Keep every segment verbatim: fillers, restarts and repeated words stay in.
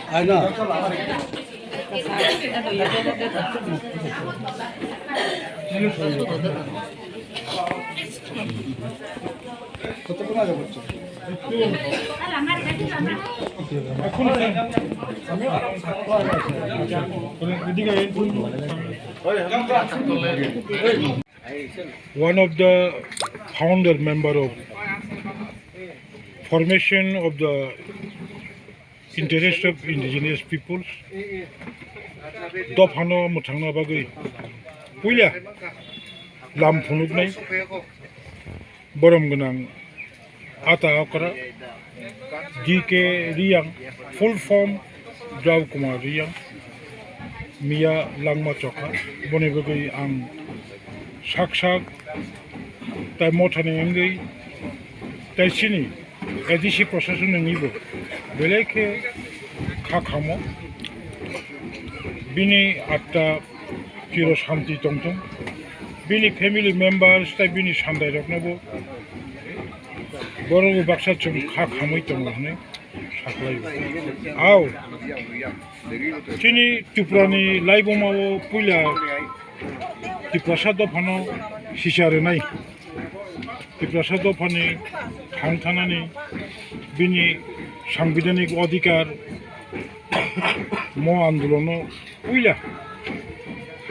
I know. One of the founder member of formation of the interest of indigenous peoples, dophano mwthangna bagwi puila lam phunuknai borom gwnang ata okra D K Riyang, full form Drau Kumar Riyang, miya langma chokha, boni bagwi ang sak sak tai mothani wngwi tai chini A D C procession wngwibo belai khe kha khamo. Bini atta chiro shanti tongthung, bini family members tai bini sandairoknobo borok baksa chwng kha khamwi tongo hwnwi saklaio. Ao chini Tripurani laibumao puila Tiprasa dophano sisa rwnai. Tiprasa dophani thang thanani bini sangbidhanik odhikar mo andolono puila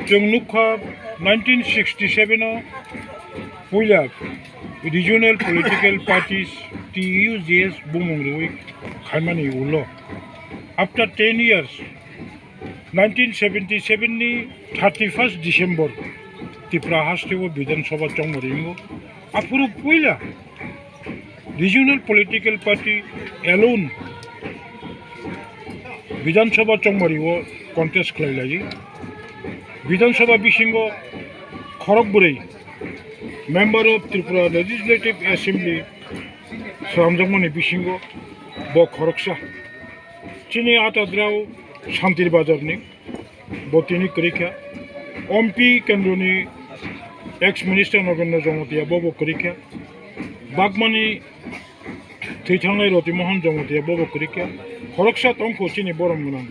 chwng nukha nineteen sixty seven o puila regional political parties T U J S bumung rwui khaimani ulo after ten years nineteen seventy seven ni thirty first December Tripura hasteo Bidhan Sabha chongmari wngo. Aphuru puila regional political party alone Bidhan Sabha chongmari o contest khlai lai. Bidhan Sabha bisingo khorok bwrwi member of Tripura Legislative Assembly swnamjakmani bisingo bo khoroksa. Chini ata drao Santir Bazar ni bo tini kwrwi kha. Ompi kendroni ex minister Nagendra Jamatia bobo kwrwi kha. Bagmani thwi thangnai Roti Mohan Jamatia bobo kwrwi kha. Khoroksa tongkho chini borom gwnang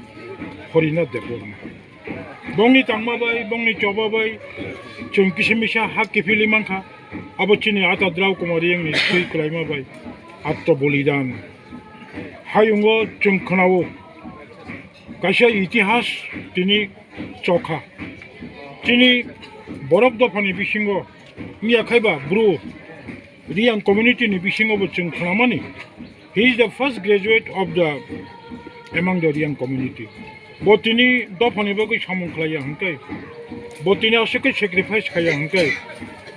Horinath Debbarma. Bongni tangma bai, bongni choba bai chwng kisa misa ha kiphilwi mankha. Abo chini ata drao Kumar Riyangni thwi kwlaima bai atto bolidan. Hayungo chwng khwnao kaisa itihas tini chokha. Chini borok dophani bisingo wngya khaiba bru Riyang community ni bisingo bo chwng khwnamani. He is the first graduate of the among the Riyang community. Bo tini dophani bagwi samung khlaiya hwnkhe, bo tini aswk khe sacrifice khaiya hwnkhe,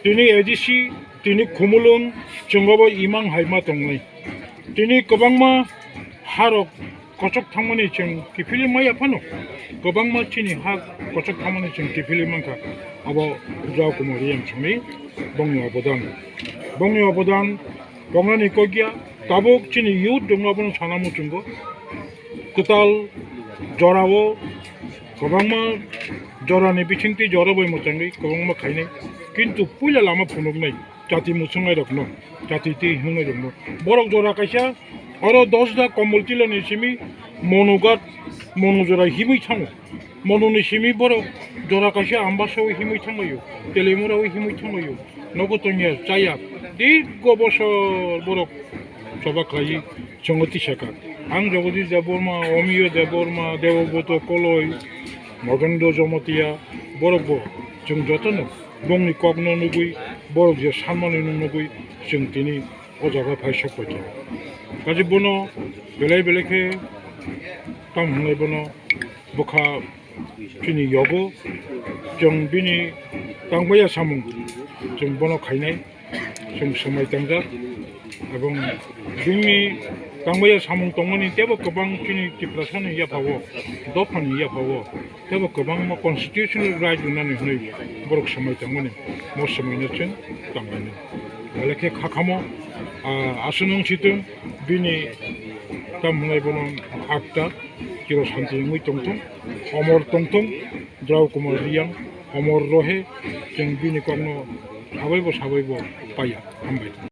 tini A D C, tini Khumulwng, chwng obo imang hai ma tongnai. Tini kwbangma harok kochok thangmani chwng kiphilwi maya phano, kwbangma chini ha kochok thangmani chwng kiphilwi mankha, abo Drao Kumar Riyang simi bongni obodan. Bongni obodan tongnani kokya, tabuk chini youth rokno abono sana muchungo. Kwtal jorao kwbangma jorani bisingtwi jora bai mwchangwi kwbangma khainai, kintu puila lama phunuknai. Jati muchungnai rokno, jati twi hwngnai rokno. Borok jora kaisa oro dos da Komol Tilani simi Monugat, Monu jora himwi thango. Monuni simi borok jora kaisa Ambasao himwi thanglaio, Telimurao himwi thanglaio. Nogo tongya chaya, dirgo bosor borok choba khlaiwi chongo tisaka. Ang Jagadish Debbarma, Omiyo Debbarma, Debobroto Koloi, Mogendro Jomotia, borokbo chwng jotono bongni kokno nugwi, borok je sanmani nung nugwi chwng tini o jaga phai sok paikha. Kaje bono belai belai khe tamo hwnwi bono bwkha chini yogo, chwng bini tangmaya samung chwng bono khainai. Chwng swmai tangjak, ebong bini tangmaya samung tongmani teibo kwbang chini Tiprasani yaphao, dophani yaphao teibo kwbangma constitutional right rwnani hwnwi borok swmai tangmani, mo swmaino chwng tangmani. Belai khe kha khamo, ah, aswk wng sitwng bini tam hwnai bono akta chiro shanti wngwi tongthung, omor tongthung. Drao Kumar Riyang, Omor Rohe, chwng bini kokno sabaibo sabaibo paiya. Hambai.